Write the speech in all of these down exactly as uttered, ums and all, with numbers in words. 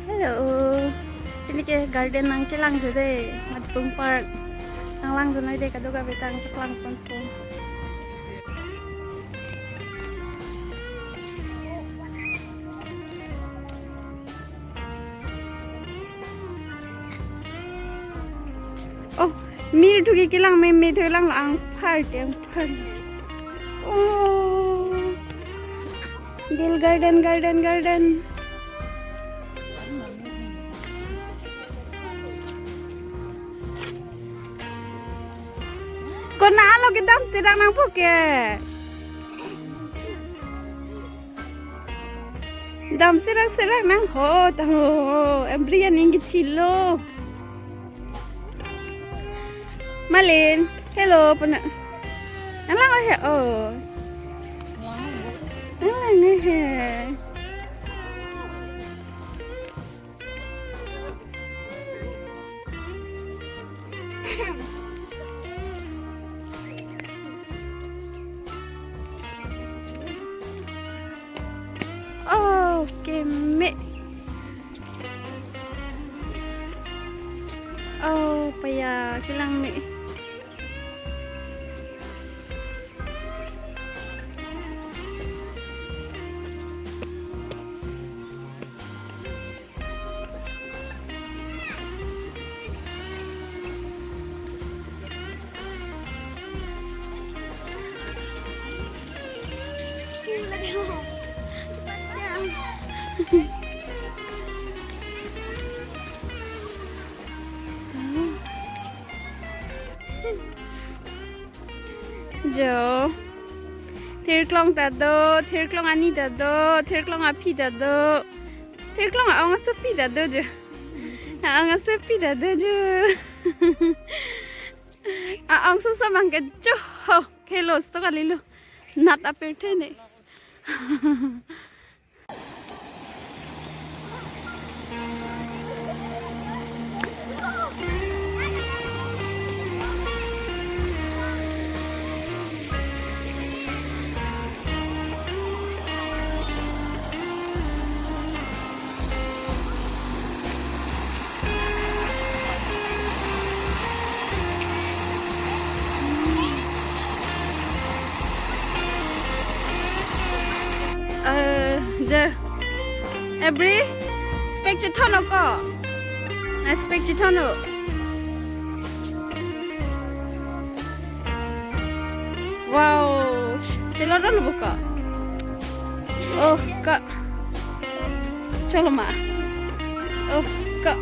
Hello. Pini ke garden nangkelang jo de, Matpung Park. Nanglang jo noi de, kadokave ta nangkelang ponpo. Oh, mir thuke kelang, me me thulang la angphar te angphar. Oh. Dil garden, garden, garden. Konat lo kedam sirang nangpo ke. Dam sirang sirang nang ho, ta ho, ho. Every aning kechilo. Malin, hello, puna. Nanglang he, oh. Nanglang he. Oh, keme. Oh, paya, kelang me. Jo. Thirklong ta do, thirklong ani ta do, thirklong aphi ta do. Thirklong a-ong asopi ta do jo. A-ong asopi ta do jo. A-ong soso bang ke jo ho. Kelo sto kalilo. Nat apirthe ne. Eh, je. Every spek chethon ko. Na spek chethon. Wow, chelo dolo buka. Oh, ka. Cholo ma. Oh, ka.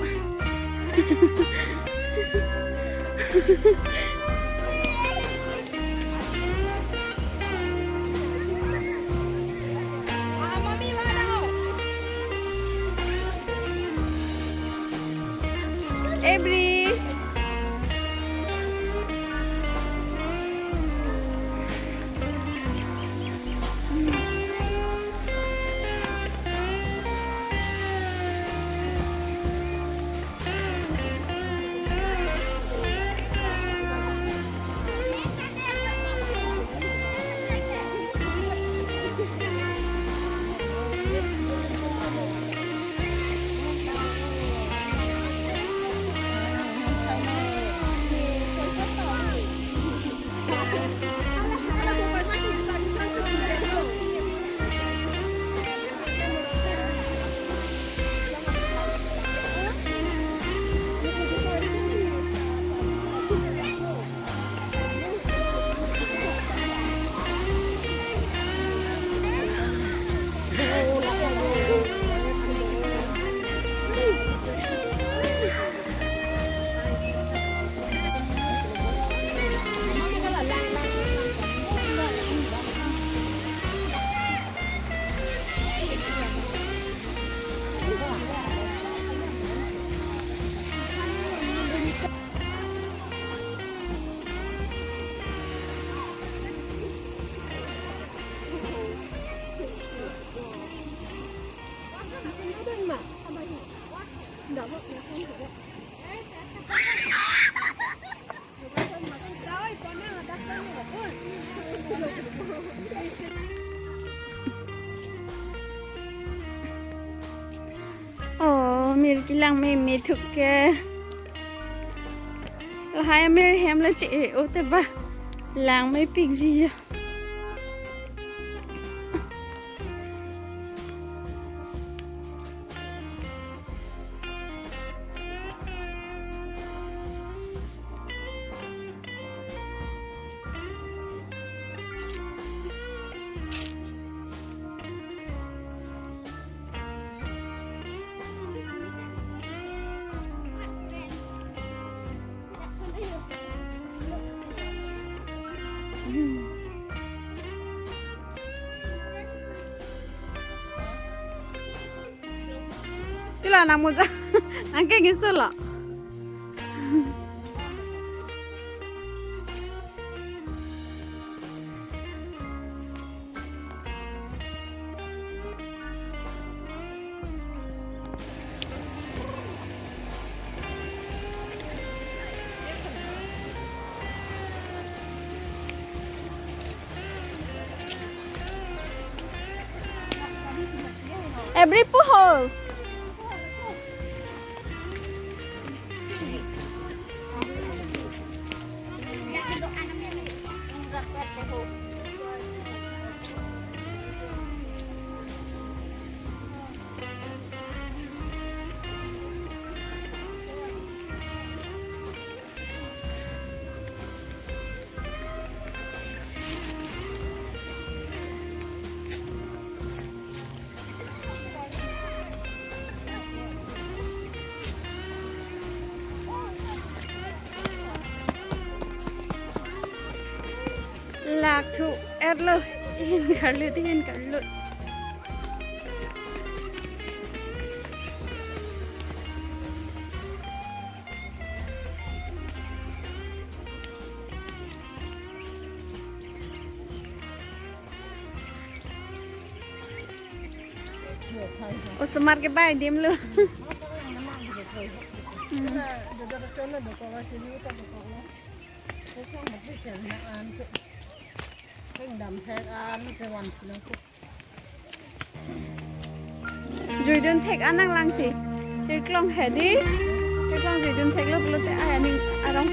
Every. Oh, mir kelang meme thuk ke. Lahai mir hem le che-o te ba. Lang mepikji ya. Pilo nang moja? Nang ke ngiso lo. Every puhol. Lak thu-et lo, ihin karlut, ihin karlut. Osomar ke bai adim lo. Hmm. Juidun thek an nanglang si. Keklong hedi. Keklong juidun thek lo pulote ai aning arong.